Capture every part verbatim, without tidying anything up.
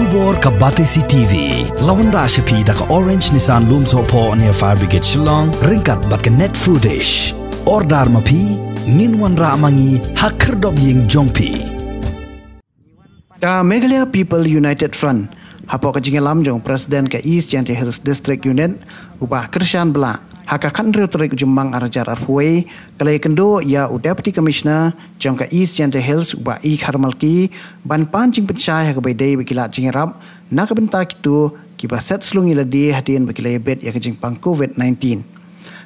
Khubor ka Batesi T V la wanrah sha phi da ka Orange Nissan Lumsohphoh near Fire Brigade Shillong ryngkat bad ka Net Foodish. Order ma phi, ngin wanrah ma ngi ha khyrdop ïing jong phi. Ka Meghalaya People United Front, hapoh ka jingïalam jong President ka East Jaintia Hills District Unit, u Bah Kyrshan Blah, ha ka khathynriew tarik u Jymmang arhajar arphew wei, ka la ïakynduh ïa u Deputy Commissioner jong ka East Jaintia Hills, u Bah E Kharmalki, ban pan jingpynshai ha kaba ïadei bad ki lad jingïarap na ka bynta kito kiba set slung ïa lade hadien ba ki la ïabit ïa ka jingpang COVID nineteen.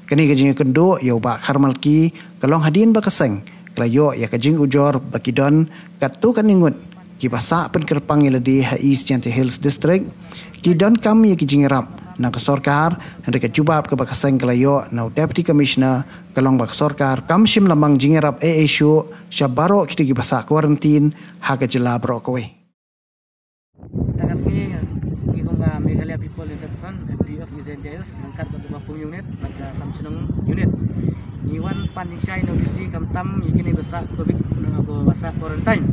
Kane ka jingïakynduh ïa u Bah Kharmalki ka long hadien ba ka seng ka la ïoh ïa ka jingujor ba ki don katto katne ngut kiba sah pynkyrpang ïa lade ha East Jaintia Hills District ki donkam ïa ki jingïarap na ka sorkar, hynrei ka jubab kaba ka seng ka la ïoh na u Deputy Commissioner ka long ba ka sorkar kam shym la mang jingïarap ei ei shuh sha baroh kito kiba sah quarantine ha ka jylla baroh kawei. Mynta ka sngi ngi kum ka Meghalaya People United Front, M P F, East Jaintia Hills, ryngkat bad ka Bah Pung Unit bad ka Samshnong Unit, ngi wan pan jingshai na U D C khamtam ïa kine ba sah COVID, na ka ba sah quarantine.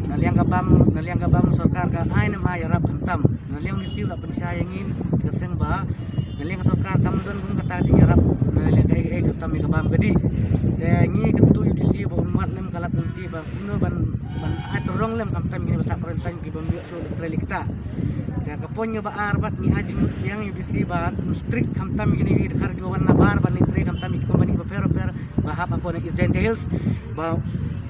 Na liang ka bam, na liang ka bam sorkar ka ai ne em ai ïarap khamtam. Na liang U D C u la pynshai ïa ngi ka seng ba na liang ka sorkar kam don kum kata ka jingïarap na liang kaei kaei khamtam ïa ka bam ka dih. Te ngi kyntu ïa U D C ba un wad lem ka lad ka lynti ba kumno ban, ban ai tyrong lem khamtam ïa kine ba sah quarantine kiba ym ïoh shuh leit trei leit ktah. Te ka point kaba ar pat ngi ai jingmut biang ïa U D C ba un strict khamtam ïa kine ki dkhar kiba wan na bar ban leit trei khamtam ïa ki company bapher bapher ba hap hapoh na East Jaintia Hills ba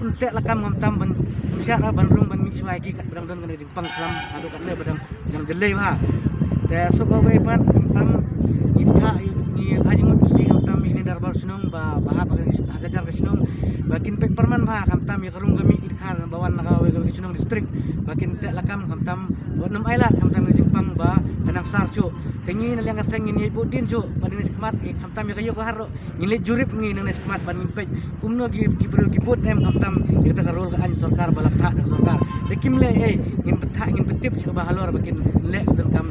un teh lakam khamtam ban pynshah ban rung ban mih shuwa ïa ki katba dang don kane ka jingpang khlam haduh katne ba dang, dang jyllei bha. Te shuh kawei pat khamtam ngi bthah ïa, ngi ai jingmut U D C khamtam ïa kine dorbar shnong ba, ba hap ha ka, ha ka jar ka shnong ba kin peit pyrman bha khamtam ïa ka rung ka mih ki dkhar ba wan na kawei ka shnong district ba kin teh lakam khamtam ba nym ailad khamtam ïa ka jingpang ba ka nang sar shuh. Te ngi na liang ka seng ngin ïai bud dien shuh ba ngin ïai khmat ïa khamtam ïa ka ïew ka har ruh. Ngin leit jurip ngi nangne shakhmat ban ngin peit kumno ki, ki briew ki bud em khamtam ïa kata ka rule ka aiñ sorkar ba la bthah da ka sorkar. Te kim leh ei, ngin bthah, ngin pyntip sha kaba halor ba kin leh donkam